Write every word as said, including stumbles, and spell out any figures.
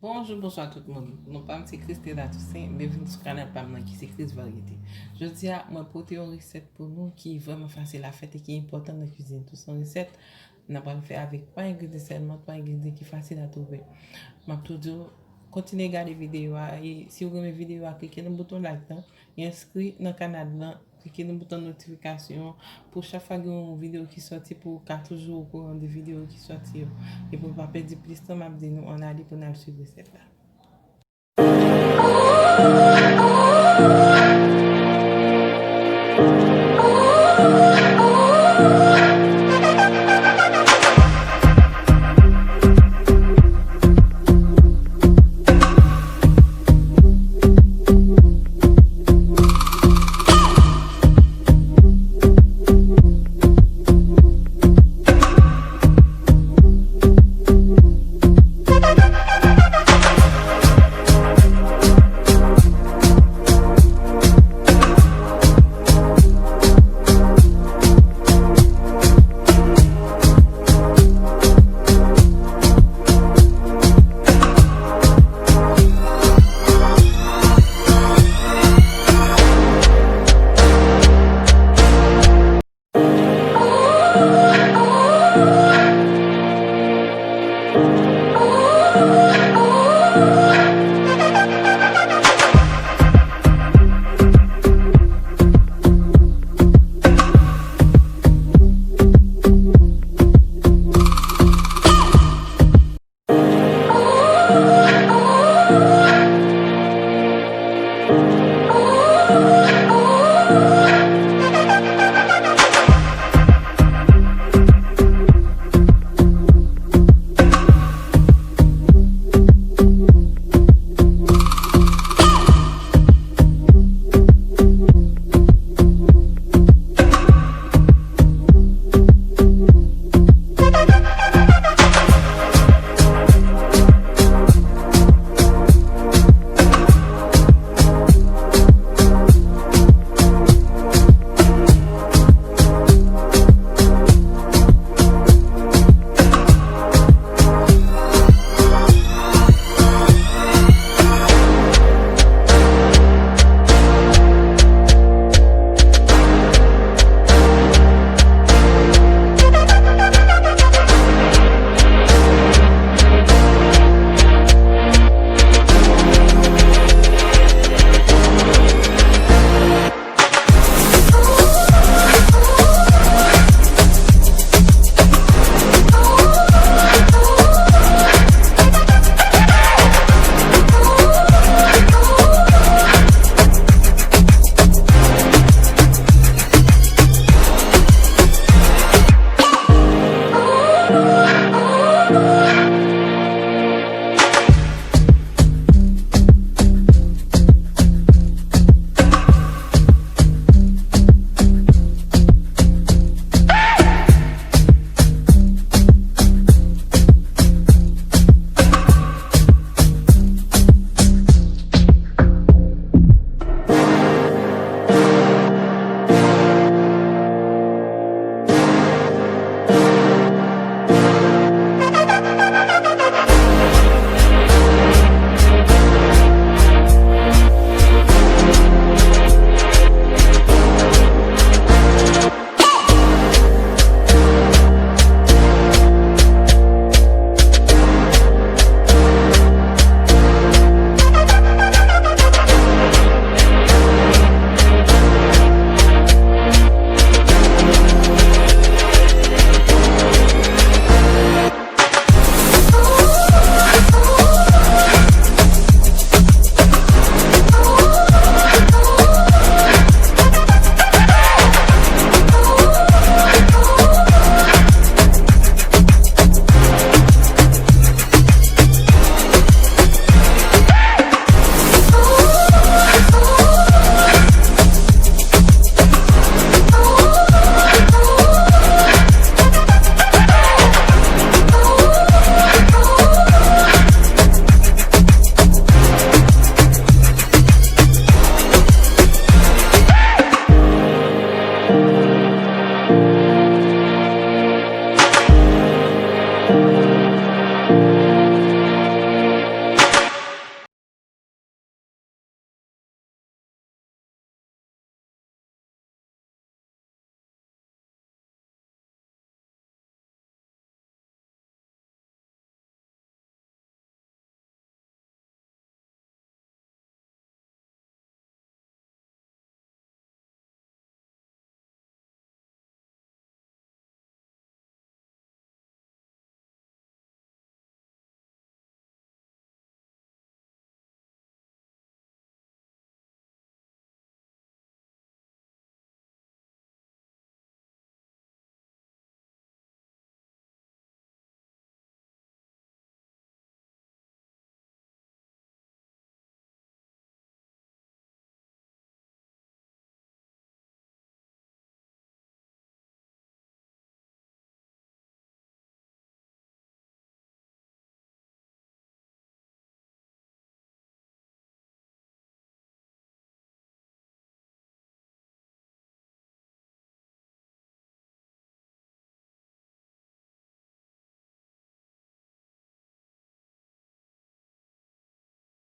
Bonjou, bonswa tout moun. Non pa m se Christella Toussaint. Byenvini sou kanal pa m nan ki se Chris Variété. Jodi a, mwen pote yon resèt pou nou ki vrèman fasil a fèt e ki enpòtan nan kizin tou. Se yon resèt n ap pral fè avèk twa engredyan sèlman, twa engredyan ki fasil a twouve. M ap tou di w, kontinye gade videyo a e si w renmen videyo a, klike nan bouton like lan, enskri nan kanal lan, klike nan bouton notifikasyon pou chak fwa gen yon videyo ki sòti pou w ka toujou okouran de videyo ki sòti yo. E pou n pa pèdi plis tan, m ap di nou ann ale pou n al swiv resèt la.